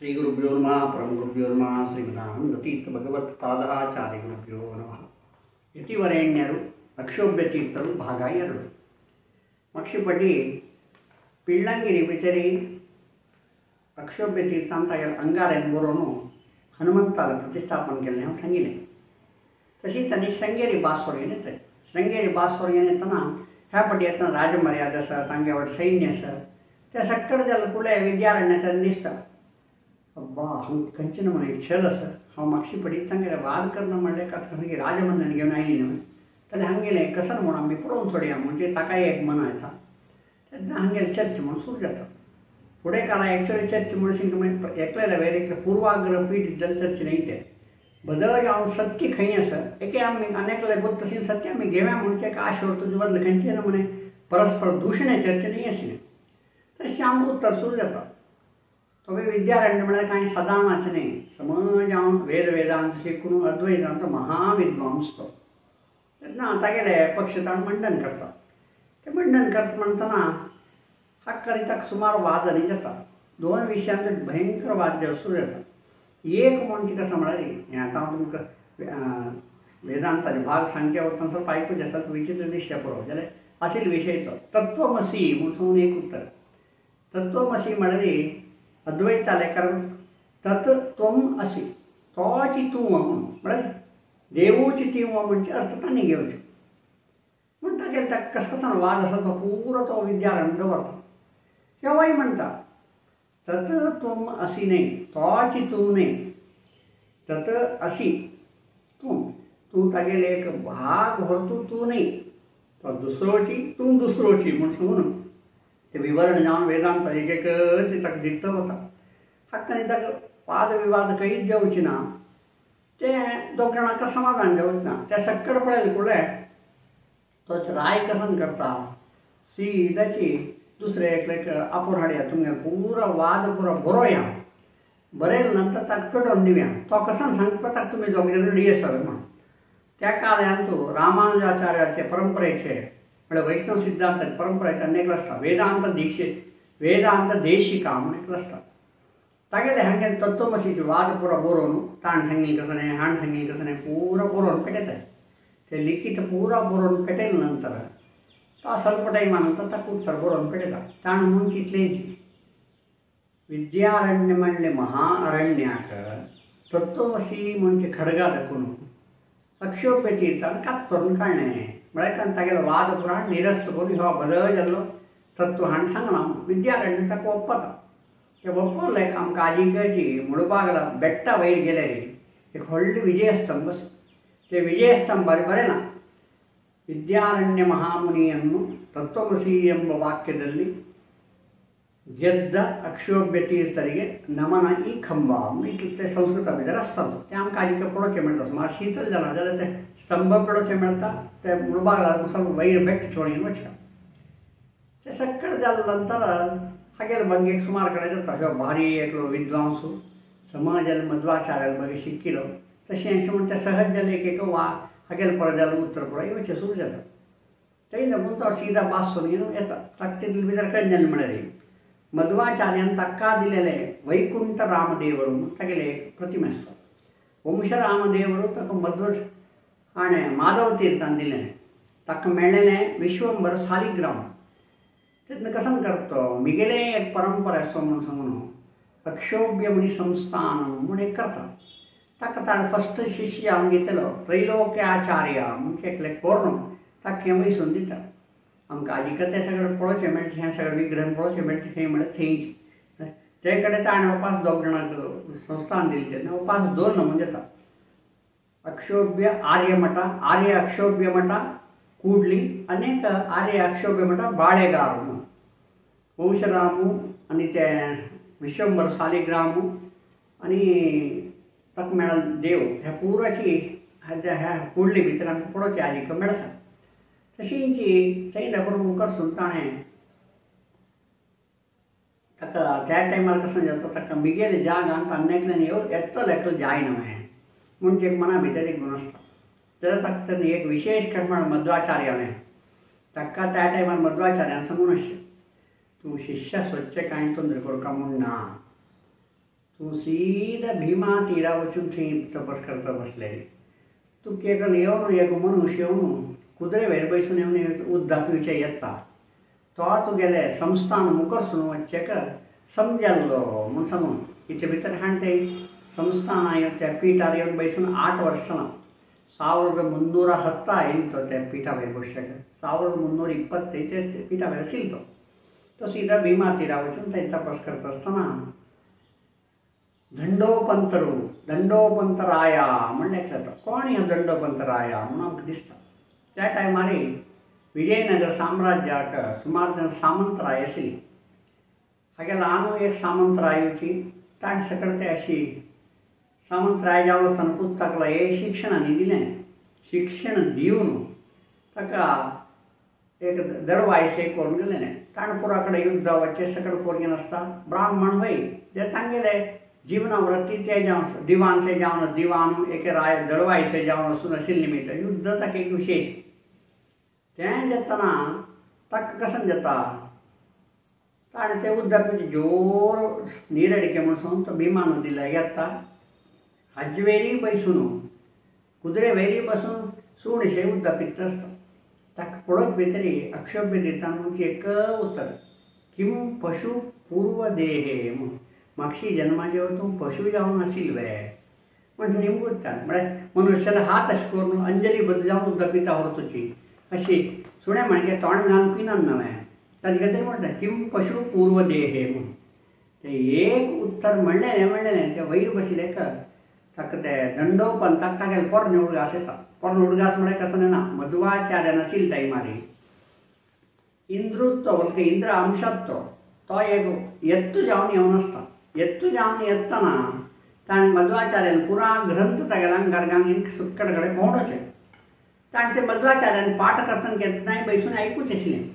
ಶ್ರೀ ಗುರುಭ್ಯೋ ನಮಃ. ಪರಮ ಗುರುಭ್ಯೋ ನಮಃ. ಶ್ರೀಮದಾನಂದ ತೀರ್ಥ ಭಗವತ್ಪಾದಾಚಾರ್ಯ ಗುರುಭ್ಯೋ ನಮಃ. ಯತಿವರೇಣ್ಯರು ಅಕ್ಷೋಭ್ಯ ತೀರ್ಥರು ಭಾಗ 2. ಮಕ್ಷಿಪಟಿ ಪಿಳ್ಳಂಗಿರಿ ಬಿತರಿ ಅಕ್ಷೋಭ್ಯ ತೀರ್ಥ ಅಂತ ಅಂಗಾರ ಎಂಬುವನು ಹನುಮಂತಾಲ ಪ್ರತಿಷ್ಠಾಪನೆ केलें हांव सांगिल्लें. तशी तांणी शृंगेरी बासवर येता. शृंगेरी बासवर येतना ह्या पटी येतना राजमर्यादा आसा, तांगे व्हड सैन्य आसा, त्या सक्कड जालें फुडें विद्यारण्याच्यान दिसता अब्बा हांव खंयचे न्हू म्हण एक छल आसा, हांव मागशी पडीत तांगेले वाद करना म्हणल्यार कसं राजमंदन घेवन आयली न्हू जाल्यार हांगेलें कसन म्हूण आमी पळोवन सोडया म्हणजे ताकाय एक मना येता. तेन्ना हांगेलें चर्च म्हूण सुरू जाता. फुडें काला एक्चुअली चर्च म्हूण एकलेले वयर एकले पूर्वाग्रह पीठ जाल्यार चर्च न्ही तें बदल जावन सत्य खंय आसा एके आमी आनी गोत तशी सत्य आमी घेवया म्हणचे एक आशोर तुजे बदल खंयचे न्हू म्हणे परस्पर दूषण चर्च न्ही आशिल्लें. तशें आमकां उत्तर सुरू जाता. तो विद्यारण्य म्हळ्यार कांय सदांच न्ही, समज हांव वेद वेदांत शिकून अद्वैतांत महाविद्वांस तो. तेन्ना तागेले पक्ष ताण मंडन करता. ते मंडन करता म्हणटना हाका ताका सुमार वाद आनी जाता. दोन विशयांत भयंकर वाद सुरू जाता. एक म्हूण कितें आसा म्हळ्यार हें आतां हांव तुमकां वेदांताचे भाग सांगचे वतना ಸ್ವಲ್ಪ आयकुचें ಸ್ವಲ್ಪ विचित्र दिसचें पुरो जाल्यार आशिल्लो विशय तो तत्वमसी म्हूण सांगून एक उत्तर. तत्वमसी म्हळ्यार अद्वैताले कारण तत् त्वम असी तोची तूं म्हणून म्हळ्यार देवूची ती म्हणजे अर्थ तांणी घेवचो म्हण तागेले ताका कसो कसो वाद आसा तो पुरो तो विद्यारण्य दवरता. केव्हाय म्हणटा तत् त्वम असी न्ही, तोची तूं न्ही, तत् असी तूं, तूं तागेले एक भाग हो तूं तूं न्ही, तो दुसरोची तूं दुसरोची म्हूण सांगून ते विवरण जावन वेदांत एक एक ताका दिता वता. हाका आनी ताका वाद विवाद खंयच जावचे ना, तें दोग जाणांक समाधान जावचें ना. त्या सक्कड पळयलें फुडें तो राय कसन करता सीदाची दुसरे एकलेक आपोवन हाडया तुमगेलो पुरो वाद पुरो बरोया, बरयले नंतर ताका पेटोवन दिवया, तो कसन सांगता ताका तुमी दोग जाण रेडी आसात म्हूण. त्या काळान तो रामानुजाचार्याचे परंपरेचे म्हळ्यार वैष्णव सिद्धांताचे परंपरेचे आनी एकलो आसता वेदांत दीक्षित वेदांत देशिका म्हूण एकलो आसता. तागेले हांगेले तत्वमसीचे वाद पुरो बरोवन ताण सांगली कसो न्ही हाण सांगली कसो न्ही पुरो बरोवन पेटयता. ते लिखित पुरो बरोवन पेटयले नंतर तो ಸ್ವಲ್ಪ टायमा नंतर ताका उत्तर बरोवन पेटयता. ताण म्हूण कितलेंच विद्यारण्य म्हणलें महाअरण्याक तत्वमसी म्हणजे खडगा दाखोवन अक्षोभ्य तीर्थान कातरून काडलें म्हळ्यार तागेलो वाद पुराण निरस्त करून हो बदल जाल्लो तत्व हाण सांगलां. विद्यारण्य ताका ओप्पता. ते ओप्पलें आमकां आजिकाची मुळबागला बेट्टा वयर गेल्यार एक व्हडलो विजयस्तंभ, ते ವಿಜಯಸ್ತಂಭ ಬರೆಯಲ್ಲ ವಿದ್ಯಾರಣ್ಯ ಮಹಾಮುನಿಯನ್ನು ತತ್ವಮಸಿ ಎಂಬ ವಾಕ್ಯದಲ್ಲಿ ಗೆದ್ದ ಅಕ್ಷೋಭ್ಯ ತೀರ್ಥರಿಗೆ ನಮನ ಈ ಕಂಬ इतलें संस्कृत भितर आसता. तें आमकां आजिका पळोवचें मेळटा. सुमार शीतल जालां जाल्यार तें स्तंभ पळोवचें मेळटा, ते मुळबागला ಸ್ವಲ್ಪ वयर बेट चोडून वचता. ते सक्कड जाले नंतर हागेले बंगेक सुमार कडेन जाता. ह्यो भारी एकलो विद्वांसू समाजाले मध्वाचार्याले बगे शिकिल्लो तशें अशें म्हण तें सहज जालें एक एक वा हागेले परत जालें उत्तर पुरो येवचें सुरू जाता. थंय लागून तो सीधा बासून घेवन येता. ताका तितले भितर कशें जालें म्हळ्यार मध्वाचार्यान ताका दिलेले वैकुंठ रामदेವರು म्हूण तागेले एक प्रतिमा आसता. वंशरामदेವರು ताका मध्व हाणें माधव तीर्थान दिलेलें, ताका मेळ्ळेलें विश्वंबर सालिग्राम. तेन्ना कसन करता मिगेले एक परंपरा आसा म्हूण सांगून अक्षोभ्य मुनी संस्थान म्हूण एक करता. ताका ताणें फस्ट शिष्य हांव घेतलो त्रैलोक्याचार्य म्हणजे एकले कोर्ण ताका हें वयसून दिता. आमकां आजिका तें सगळें पळोवचें मेळचें, हें सगळें विग्रह पळोवचें मेळचें खंय म्हळ्यार थंयच ते कडेन ताणें उपास दोग जाणांक संस्थान दिलें तेन्ना उपास दवरना म्हूण जाता. अक्षोभ्य आर्यमठ, आर्य अक्षोभ्य मठ ಕೂಡ್ಲಿ ಅನೇಕ ಆರ್ಯ ಅಕ್ಷೋಭ್ಯ ಮಠ ಬಾಳೆಗಾರು म्हणून वंशरामू आनी ते विश्वंबर सालिग्रामू आनी ताका मेळ्ळो देव ह्या पुराची ह्या कुडली भितर आमकां पळोवची आजिका मेळटा. तशींची थंय दाखोवन मुखार सून ताणें ताका त्या टायमार कशें जाता ताका मिगेले जागान तान्नेकल्यान येव येतलो एकलो जायना हें म्हूण एक मना भितर एक गुण आसता. जाल्यार ताका तेन्ना एक विशेष कशें म्हळ्यार मध्वाचार्यालें ताका त्या टायमार मध्वाचार्यान सांगून अशें तूं शिष्य स्वच्छ कांय तोंदरे करका म्हूण ना, तूं सीधा भीमा तीरा वचून थंय तपस करता बसले तूं केकल येवन एक मनुष्य येवन कुदरे वयर बसून येवन उदक पिवचें येता तो तुगेले संस्थान मुखरसून वचचें समजल्लो म्हूण सांगून इतले भितर हाण ते संस्थान येवन त्या पिठार येवन बसून 8 वर्सां 1310 येयलो त्या पीठा वयर बसचे 1325 ते पीठा वयर आशिल्लो तो सीधा भीमा तीरा वचून थंय तपस करता आसतना दंडोपंतरू दंडोपंतराया म्हणलें एकलो कोण ह्यो दंडोपंतराया म्हणून आमकां दिसता. त्या टायमार विजयनगर साम्राज्याक सुमार जाण सामंतराय आशिल्ली. हागेलो आनू एक सामंतरायोची ताणें सकयल ते अशी सामंतराय जावन आसतना पुताक हे शिक्षणांनी दिलें. शिक्षण दिवन ताका एक दडवायशें करून गेलें. ताणें पुरा कडेन युद्ध वचचें सकयल करून नासता ब्राह्मण वय ते तांगेले जीवनावृत्ती ते जावन दिवानसे जावन दिवान एके राय दळवायसे जावन वचून आशिल्ले निमित्त युद्ध ताका एक विशेष तें जातना ताका कशें जाता ताणें तें उदक जोर नीर अडिके म्हूण सांगून तो भीमा नदीला येता हाजे वयरी बसून कुदरे वयरी बसून सुणशें उदक पिता आसता. ताका पळोवच भितरी अक्षोभ्य दिता म्हणून एक उत्तर किम पशु पूर्व देहे म्हणून मागशी जन्माचे तूं पशु जावन आशिल्ले वे म्हण निमगुत्ता म्हळ्यार मनुष्याला हात अशें करून अंजली बद्द जावन उदक पिता व्हरतुची अशी सुणें म्हणगे तोंड घालून पिनात नवें ताजे खातीर म्हणटा किम पशु पूर्व देहे म्हणून तें एक उत्तर म्हणलें म्हणलें तें वयर बशिल्लें ताका ते दंडोपंताक तागेले पोरणे उडगास येता. पोरणे उडगास म्हळ्यार कसो ना मध्वाचार्य नाशिल्ले टायमार इंद्रुत्व बल्कि इंद्र अंशत्व तो एक एत्तु जावन येवन आसता. एत्तु जावन येतना ताणें मध्वाचार्यान पुरा ग्रंथ तागेल्या गार्गांग सुक्कड कडेन भोंवडोचें. ताणें ते मध्वाचार्यान पाठ करतना केन्नाय बसून आयकूच आशिल्लें.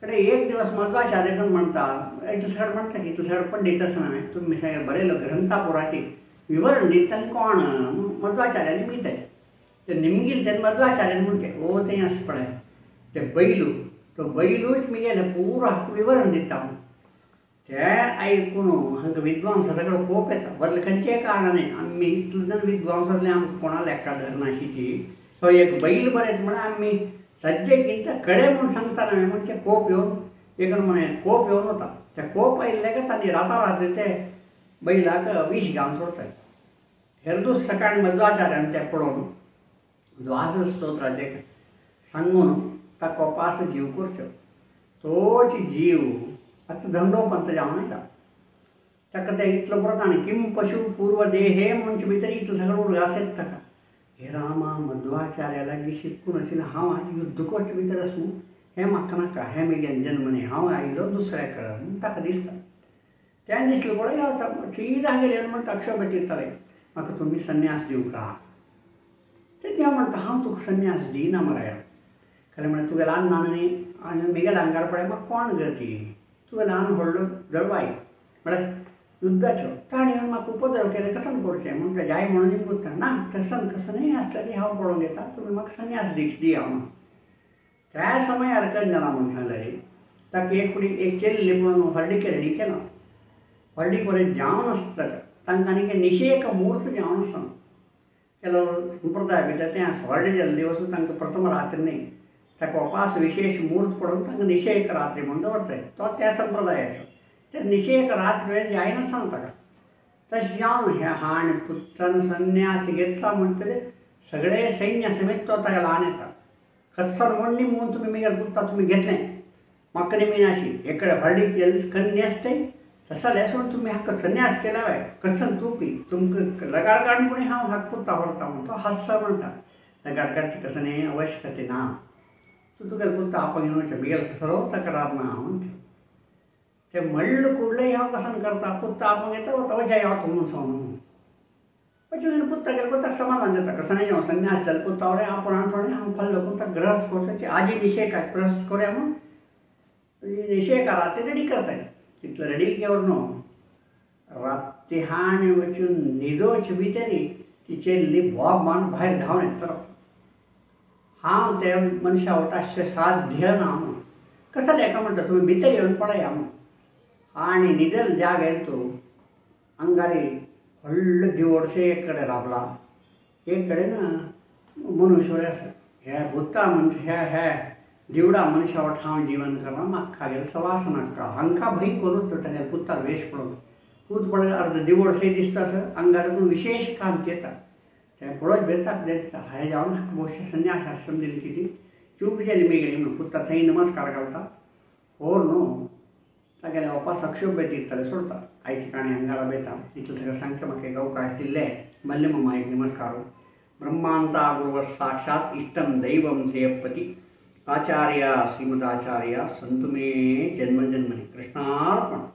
कडे एक दिवस मध्वाचार्य करून म्हणटा इतलो सगळें म्हणटा की इतलो सगळें पंडित आसना हांवें तुमी सगळें बरयलो ग्रंथा पुराची विवरण दिता कोण मध्वाचार्यान निमित्त ते निमगील तेन्ना मध्वाचार्यान म्हणचे ओ तें आसा पळय ते बैलू तो बैलूच मिगेले पुरा विवरण दिता ते आयकून हांकां विद्वांसा सगळो कोप येता. बदल खंयचेय कारणान आमी इतले जाण विद्वांस आसले आमकां कोणा लेखा धरनाशिल्ली तो एक बैल बरयत म्हळ्यार आमी सज्जे कितें कडे म्हूण सांगता न्हय म्हणजे कोप येवन एक म्हणे कोप येवन वता. त्या कोप आयिल्ले का तांणी राताराती ते बैलाक विष घालून सोडटात. हेर दीस सकाळीं मध्वाचार्यान तें पळोवन द्वादश स्तोत्राचें सांगून ताका कोपास जीव करचो तोच जीव आतां दंडोपंत जावन येता. ताका तें इतलो पुरो ताणें किम पशु पूर्व देहे म्हणचे भितर इतलो सगळो उडगास येता ताका. हे रामा मध्वाचार्या लागीं शिकून आशिल्लें हांव आनी युद्ध करचे भितर आसूं हें म्हाका नाका हें म्हगेलें जन्म न्ही हांव आयलो दुसऱ्या कडेन म्हूण ताका दिसता. तें दिसलें पळय सीधा गेले म्हणटा अक्षोभ्य तीर्थाले म्हाका तुमी संन्यास दिवका. ते देव म्हणटा हांव तुका संन्यास दिना मराया कारण म्हळ्यार तुगे ल्हान नाना न्ही आनी म्हगेल्या आंगार पळय म्हाका कोण गती तुवें ल्हान व्हडलो दळवाय म्हळ्यार युद्धाच्यो ताणें येवन म्हाका उपद्रव केले कसन करचें म्हणून जाय म्हणून निमगुत्ता ना तसन कसं न्ही आसतलें हांव पळोवंक येता तुमी म्हाका संन्यास दिया म्हणून. त्या समयार कन जाला म्हणून सांगलें ताका एक फुडें एक चेल्ली म्हणून हळडीक रेडी केलो. हळडीक बरें जावन आसता तांकां आनी निशेक मूर्त जावन आसना केलो संप्रदाय भितर तें आसा हळडी जाल्ले वचून तांकां प्रथम रात्री न्ही ताका उपास विशेश मूर्त पडून तांकां निशेक रात्री म्हणून दवरताय तो त्या संप्रदायाचो ते निशेक रात्री जायनासतना ताका तशें जावन हे हाण पुत्रान संन्यास घेतला म्हणटकीर सगळे सैन्य समेत तो ताका ल्हान येता. खत्सर म्हणणी म्हणून तुमी म्हगेलें पुता तुमी घेतलें म्हाका निमिनाशी एकडे हळडी केली कन्या आसताय तसो जाल्यार सोडून तुमी हाका संन्यास केला way कसन चुपी तुमकां लगाड काडून कोणी हांव हाका पुता व्हरता म्हण तो हांसता म्हणटा लगाड काडचें कसं न्ही आवश्यकता ना तूं तुगेलें पुता आपण घेवन म्हगेलें कसो तक्रार ना म्हणटा ते म्हणलं कुडलें हांव कसन करता पुता आपण घेता वता वजा हांव म्हणून सांगून पछी पुत्ता गेलो पुताक समाधान जाता कसं न्ही हांव संन्यास जालो पुता वडे हांव कोणा थोडें हांव फाल्लो पुता ग्रहस्थ करचो आजी निशेक ग्रहस्थ करूया म्हणून निशेक राती रेडी करताय तितलो रेडी केवर न्हू राती हाणें वचून न्हिदोवचे भितरी ती चेल्ली बोब मारून भायर धांवन येतलो. हांव ते मनशा वता साध्य ना म्हणून कसं लेखा म्हणटा तुमी भितर येवन पळया म्हणून आनी न्हिदल जाग येयल तूं अंगारी व्हडलो दिवडशें एक कडेन राबला, एक कडेन मनुष्य आसा. ह्या भुता मनश ह्या ह्या दिवडा मनशा वट हांव जीवन करना, म्हाका खागेल सवास नाका. हांकां भंय करूच तागेले पुताक वेश पळोवन पूत पळय अर्द दिवडशें दिसता आसा, अंगार विशेष कांत येता. तें पळोवच बेताक दिसता हांवें जावन हाका भोवशा संन्यास आश्रम दिली ती चूक जाली मेगेली म्हणून पुता थंय नमस्कार घालता. होर न्हू तागेले वापस अक्षोभ्य तीर्थाले सोडता. आयची काणी हांगारा बेता इतलें सगळें सांगचें म्हाका एक अवकाश दिल्ले मल्ले ममा एक नमस्कार. ब्रह्मांता गुरुव साक्षात इष्टम दैवम जयपति आचार्य श्रीमदाचार्य संतु मे जन्म जन्मनि. कृष्णार्पण.